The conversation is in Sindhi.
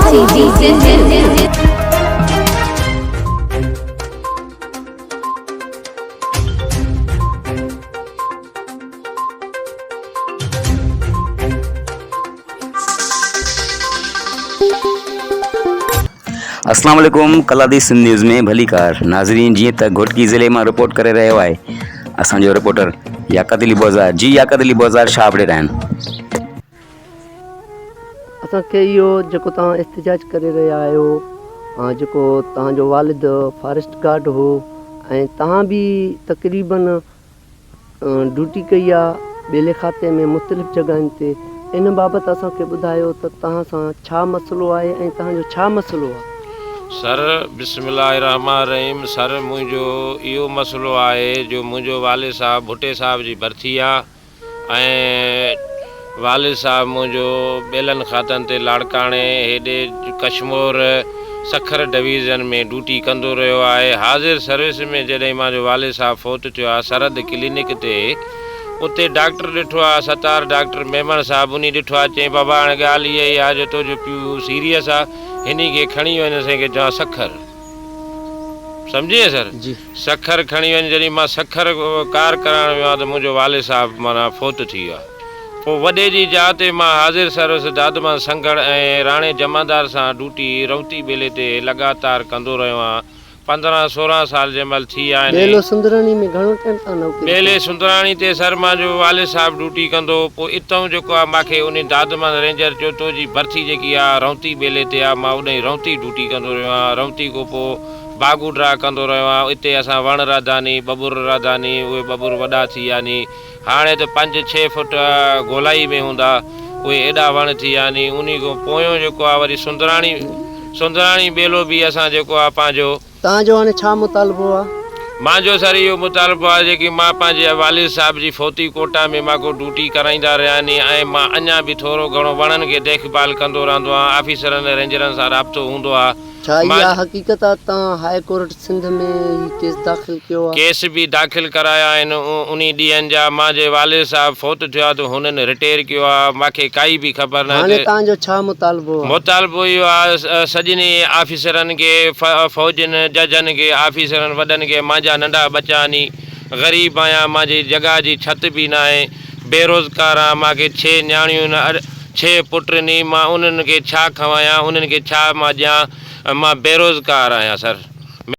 Sindh news. اسلام عليڪم ڪلادي سنڌ نيوز ۾ ڀليڪار ناظرين جيئن ته گهوٽڪي ضلعي مان رپورٽ ڪري رهيو آهي اسان جو رپورٽر لياقت علي بوزار جي لياقت علي بوزار شاهه اپڊيٽ آهن. اسان کي اهو جيڪو توهان احتجاج ڪري رهيا آهيو جيڪو توهان جو والد فاريسٽ گارڊ هو ۽ توهان به تقريبن ڊيوٽي ڪئي آ ٻيلي کاتي ۾ مختلف جڳهين تي ان بابت اسان کي ٻڌايو ته توهان سان ڇا مسئلو آهي ۽ توهان جو ڇا مسئلو آ. سر بسم الله الرحمٰن الرحيم سر منهنجو اهو مسئلو آهي جو منهنجو والد صاحب ڀٽي صاحب جي ڀرٿي آ ۽ والد صاحب منهنجو ٻيلن کاتن تي لاڙڪاڻي هيڏي ڪشمور سکر ڊويزن ۾ ڊوٽي ڪندو رهيو آهي. حاضر سروس ۾ جڏهن مانجو والد صاحب فوت ٿيو آهي سرحد ڪلينڪ تي اتي ڊاڪٽر ڏٺو آهي ستار ڊاڪٽر ميمڻ صاحب انهي ڏٺو آهي چيائين بابا هاڻي ڳالهه اها ئي آهي جو تنهنجو پيء سيريس آهي هني کي کڻي وڃ اسين کي چوان سکر سمجهين سر جي. سکر کڻي وڃ جڏهن مان سکر ڪار ڪرائڻ ويو آهيان ته منهنجو والد صاحب معنيٰ فوت ٿي ويو آهي. پوء وڏي جي جاء تي مان حاضر سروس دادمان سنگهڙ ۽ راڻي جمعدار سان ڊوٽي رونتي ٻيلي تي لڳاتار ڪندو رهيو آهيان. 15 سورهن سال جنهن مهل ٿي آهن. ٻيلو سندراڻي ۾ گهڻو ٽائيم تان نوڪري ٻيلي ڪئي؟ سندراڻي تي سر مانجو والد صاحب ڊوٽي ڪندو هو. پوء اتئون جيڪو آهي ماکي انهي دادمان رينجر چيو تو جي ڀرٿي جيڪي آهي رونتي ٻيلي تي آهي مان اڏهين رونتي ڊوٽي ڪندو رهيو آهيان. رونتي کان پوء باگو ڊرا ڪندو رهيو آهيان. اتي اسان وڻ رڌاني، ٻٻر رڌاني، اهي ٻٻر وڏا ٿي ويا ني. هاڻي ته پنج ڇهه فوٽ گولائي ۾ هوندا. اهي ايڏا وڻ ٿي ويا ني. انهي کان پويون جيڪو آهي وري سندراڻي، سندراڻي ٻيلو به اسان جيڪو آهي پنهنجو. توهان جو هاڻي ڇا مطالبو آهي؟ مانجو سر اهو مطالبو آهي جيڪي مان پنهنجي والد صاحب جي فوتي ڪوٽا ۾ مان ڪو ڊوٽي ڪرائيندا رهيا ني ۽ مان اڃا به ٿورو گهڻو وڻن کي ديک ڀال ڪندو رهندو آهيان آفيسرن ۽ رينجرن سان رابطو هوندو آهي ڇا اها حقيقت آ توهان هاء ڪورٽ سنڌ ۾ هي ڪيس داخل ڪيو آ؟ ڪيس به داخل ڪرايا آهن انهي ڏينهن جا مانجي والد صاحب فوت ٿيو آ ته هنن رٽير ڪيو آ ماکي ڪائي به خبر ناهي هاڻي ته توهان جو ڇا مطالبو آ؟ مطالبو اهو آ سڄني آفيسرن کي فوجين ججن کي آفيسرن وڏن کي مانجا ننڍا ٻچا ني غريب آهيان مانجي جڳهه جي ڇت به ناهي بيروزگار آهيان ماکي ڇهه نياڻيون آهن ڇهه پٽ ني مان انهن کي ڇا کوايان انهن کي ڇا مان ڏيان مان بيروزگار آهيان سر.